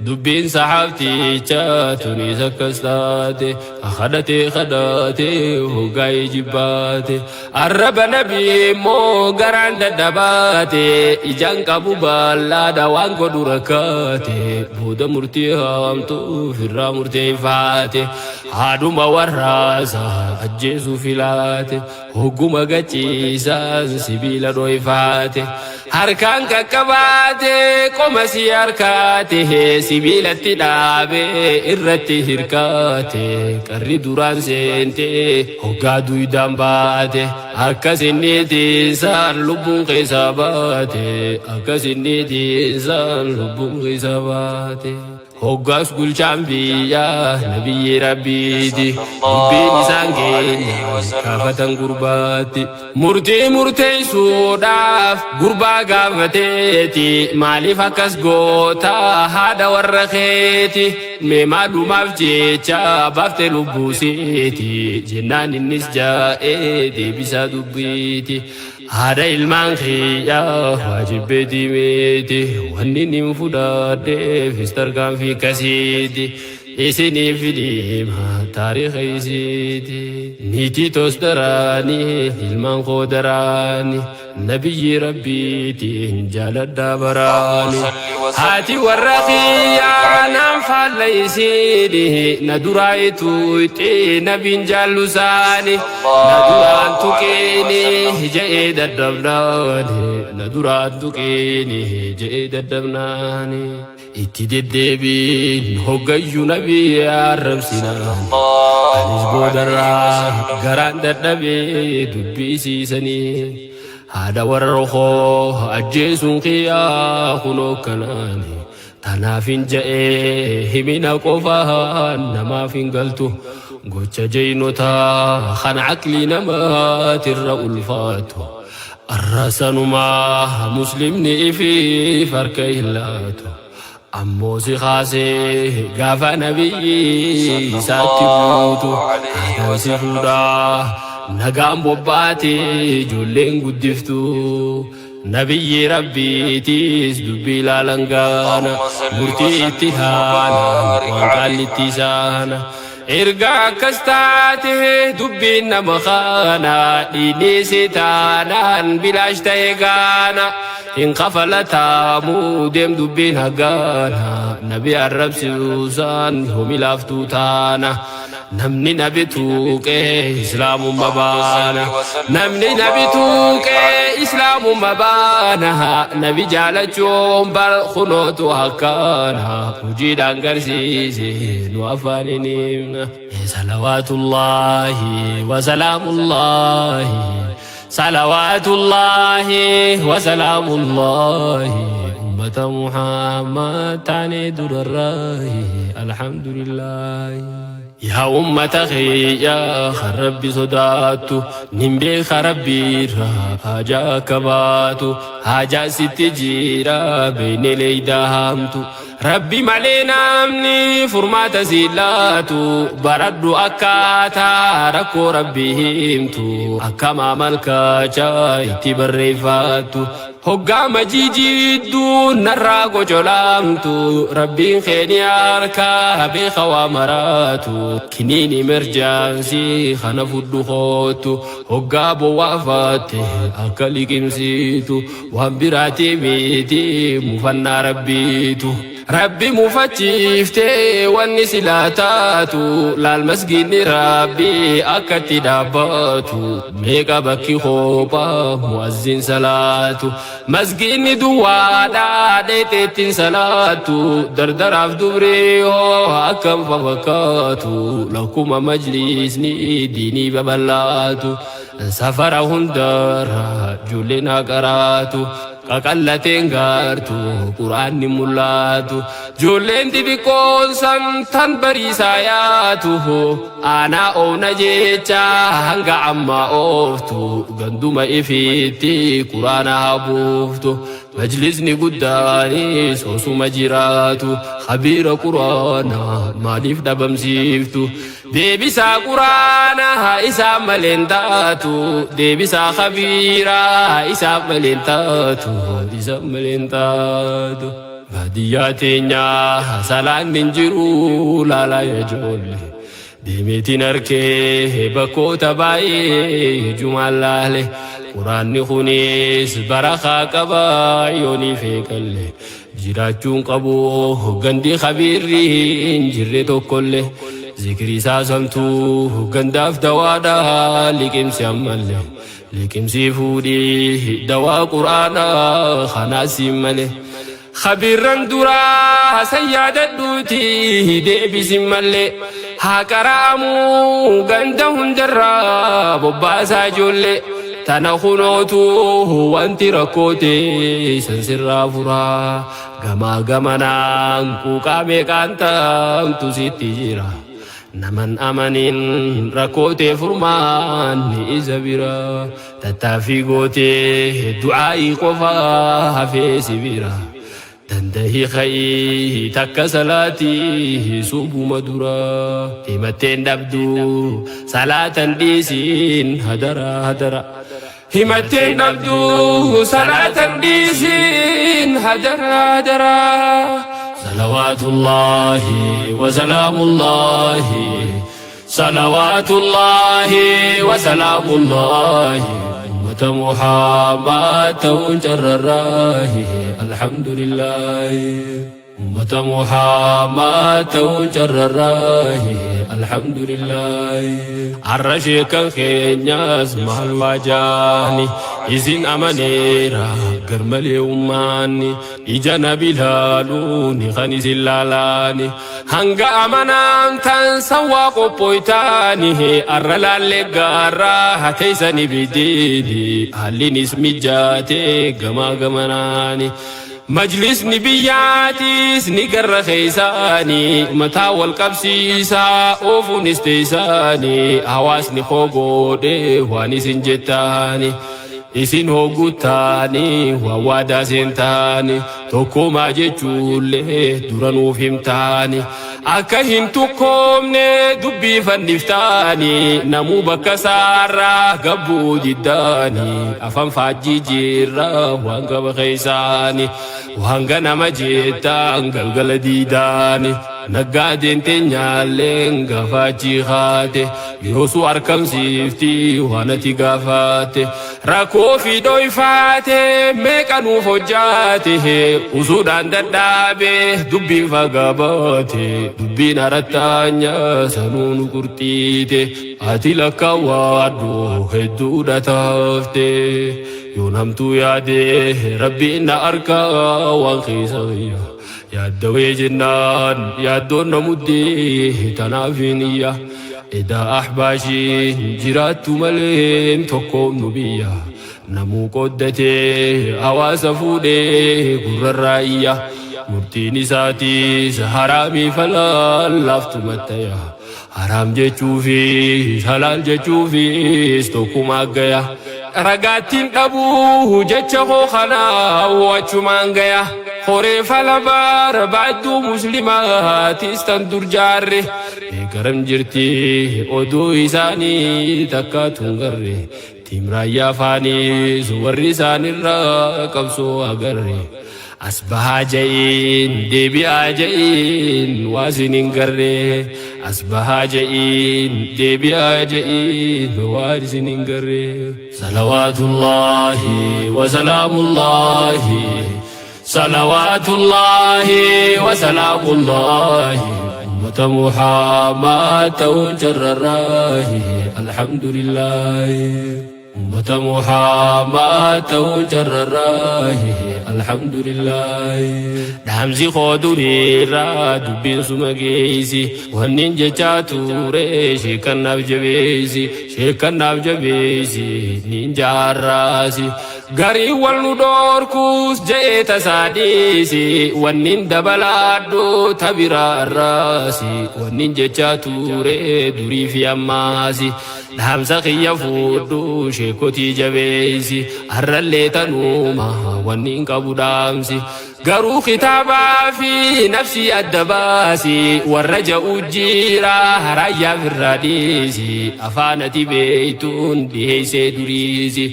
Dubbiin saxaabticha tunis akkas taate, kadhatee kadhatee hoggaa jibbaate. Arraba nabii immoo garaan dadhabaate, ijaan qabu bal'aadha waan godhu rakkaate. Booda murtii haamtuu firraa murteeffaate, haadhuma warraasa ajjeesuu filaate. Hogguma gachiisaan sibiila dhoyfaate, harkaan qaqqabaate, qoma si harkaate, sibiilatti dhaabe irratti hirkaate. Qarri duraan seente hoggaa duydaan baate, akkas inni tiisaan lubbuun keessa baate, akkas inni tiisaan lubbuun keessa baate. Hoggaas bulchaan biyyaa nabiyyi rabbiiti, dubbiin isaan keenya kaafatan gurbaatti. Murtii murteessuudhaaf gurbaa gaafateeti, maaliif akkas goota haadha warra keeti? Mee maalumaaf jecha baafte lubbuusiiti? Jennaan innis jaa'ee deebisaa dubbiiti. Haadha ilmaan kiyyaa waajibbeetii miti, wanni nin fudhadheefis tarkaanfii akkasiiti. Isiniif dhima taariika isiiti. Niitii toos daraanii ilmaan koo daraanii nabiyyi rabbiitiin jaaladhaa baraanii. Haati warra kiyyaa naan faalla isiini, na duraa ituuxi nabiin jaallusaani. Na duraan tuqiini je'ee daddabnaani, na duraan tuqiini je'ee daddabnaani. Itti deddeebiin hoggayyuu nabii arrabsinaan, anis boodarraa garaan dadhabee dubbii isiisanii. Haadha warra koo ajjeesuun kiyyaa kunoo kanaani. Tanaaf hin ja'ee himina qofaan namaaf hin galtu. Gocha jeynotaa kan aqlii namaatirra ulfaatu. Arrasanumaa muslimni ifiif harka hin laatu. Ammoo si kaasee gaafa nabiyyi isaatti buutu, haadhaan si fuudhaa nagaan bobbaate, ijoolleen guddiftu. Nabiyyi rabbiitiis dubbii ilaalan gaana, murtii itti haana waan qaallitti isaana. Erga akkas taate dubbiin nama kana dhiinni si taanaan bilaash ta'e gaana. Hin kafalataamu deem dubbiin hagaana, nabi arrabsiisaan homi laaftuu taana. Namni nabi tuuqee islaamumma baana, namni nabi tuuqee islaamumma baana. Nabi jaalachuun bar kunootu akkaana, hojiidhaan garsiise nu afaaniin himna. Salawaatullaahi wasalaamullaahi, salawaatullaahi wasalaamullaahi, ummata Muhammad taanee durarraahi, alhamdulillaahi. Yaa ummata kiyya kan rabbi sodaattu, nin beeka rabbiirraa haajaa akka baatu. Haajaa sitti jira beeyne leeydaa haamtu, rabbi malee namni furmaata si laatu. Baradhu akkaataa rakkoo rabbi himtu, akkama malkacha itti barreeffattu. Hoggaa majiijidduu narraa gocolaamtu, rabbiin keeni harkaa beeka waa maraatu. Kiniin emergency kana fudhu kootu, hoggaa bowwaafatte akka liqimsiitu. Waan biraati miti, mufannaa rabbiitu. Rabbi mufachiiftee wanni silaa taatu, laal masgiinni rabbi akkatti dhaabbatu. Meeqa bakki kophaa mu'azzin salaatu, masgiinni duwwaadha dheeteettiin salaatu. Dardaraaf dubrii hoo akkam fafakkaatu, lakkuma majlisni diinii babal'aatu. Safara hundarra ijoolleen haa qaraatu, qaqallateen gaartu quraanni mul'atu. Ijoolleen xixiqqoon san tan bariisaa yaatu, aanaa oona jecha hanga ammaa ooftu, ganduma ifiitti quraana haa buuftu. Majlisni guddaanis osuma jiraatu, khabiira quraanaa maaliif dhabamsiiftu? Deebisaa quraanaa isaa maleen taatu, deebisaa khabiiraa isaa maleen taatu, isa maleen taatu. Baadiyyaa teenyaa salaan hin jiru laalaa ijoollee. Deemeetiin arkee bakkoota baay'ee jumaan laale. Quraanni kunis barakaa qaba yoonii feeqalle. Jiraachuun qabu gandi khabiirri hin jirre tokkollee. Zikri isaa santuu gandaaf dawaadha liqimsi ammallee. Liqimsii fuudhii dawaa quraanaa kanaas malee. Khabiirran duraa san yaadadhuuti deebisin malee. Haa qara'amuu ganda hundarraa bobbaasaa ijoollee. Tana kunootu wanti rakkoote san sirraa furaa. Gamaa gamanaan quuqaa meeqaan taamtu sitti jira. Naman amanin rakkootee furmaan ni isa bira. Tattaaffii gootee du'aa'ii qofaa hafee si bira. Dandahi ka'ii takka salaatii subuma dura. Himatteen dhabdu salaatan dhiisiin hadara hadara. Himatteen dhabdu salaatan dhiisiin hadara hadara. Salawaatullaahi wasalaamullaahi. Salawaatullaahi wasalaamullaahi. Ummata Muhammad ta'uun carrarraahi. Alhamdulillaahi. Ummata Muhammad ta'uun carrarraahi. Alhamdulillaahi. Har'a sheekan keenyas maal waajaani isin amaneera garmalee ummaanni ija nabi laaluuni kan isin laalaani hanga amanaan tan sawwaa qophooytaani har'a laallee gaarraa hateessani bidiini hallinis mijaatee gamaa gamanaani. Majlisni biyyaatis ni garra keessaani mataa wal qabsiisaa oofuunis teessaani hawaasni hogoodhe waan isin jettaani isin hogguttaani waan waadaa seentaani tokkumaa jechuullee dura nuuf himtaani akka hin tukkoomne dubbii fanniftaani namuu bakka saarraa gabbuu diddaani afaan faajjii jirra waan qaba keessaani waan ganama jettaan galgala diidaani naggaadeen teenyaalleen gaafachii haate yoosuu arkamsiifti waan ati gaafaate rakkoo fi dhoyfaate meeqa nuuf hojjaate usuudhaan dadhaabe dubbiin fagabaate dubbiin arattaanya sanuu nu qurxiite ati lakkaawwaadhu hedduudha taafte yoo namtuu yaade rabbiin na arkaa waan keessa fayya yaaddawee jennaan yaaddoon na muddee tanaaf hin iyya edaa ahbaashiin jiraattu malee tokkoom nu biyya namuu qooddatee hawaasa fuudhee gurrarraa iyya murtiin isaatiis haraamii falaal laaftu mattaya haraam jechuufis halaal jechuufis tokkuma gaya ragaattiin dhabuu jecha koo kanaa wachumaan gaya horee fala barbaaddu muslimaatis tan dur jaarre garam jirti oduu isaanii takka tungarre tiimraayyaa faanis warri isaanirraa qabsoo agarre as bahaa ja'iin deebi'aa ja'iin waasin hin garre as bahaa ja'iin deebi'aa ja'iin waan isin hin garre. Salawaatullaahi wasalaamullaahi. Salawaatullaahi wasalaamullaahi. Ummata Muhammad ta'uun carrarraahi. Alhamdulillaahi. Ummata Muhammad ta'uun carrarraahi. Alhamdulillaahi. Dhaamsi koo duriirraa dubbiin suma geessi. Wannin jechaa ture sheekannaaf jabeessi. Sheekannaaf jabeessi nin jaarraasi. Garii wal nu dhoorkuus je'ee tasaa dhiisi. Wannin dabalaadhu tabiraarraasi. Wannin jechaa ture durii fi ammaasi. Dhaamsa kiyya fuudhu sheekotii jabeessi. Har'allee tanuuma wannin qabu dhaamsi. Garuu kitaabaa fi nafsii adda baasi. Warra ja'u jira haraayyaa firraa dhiisi. Afaan ati beeytuun dhiheessee duriisi.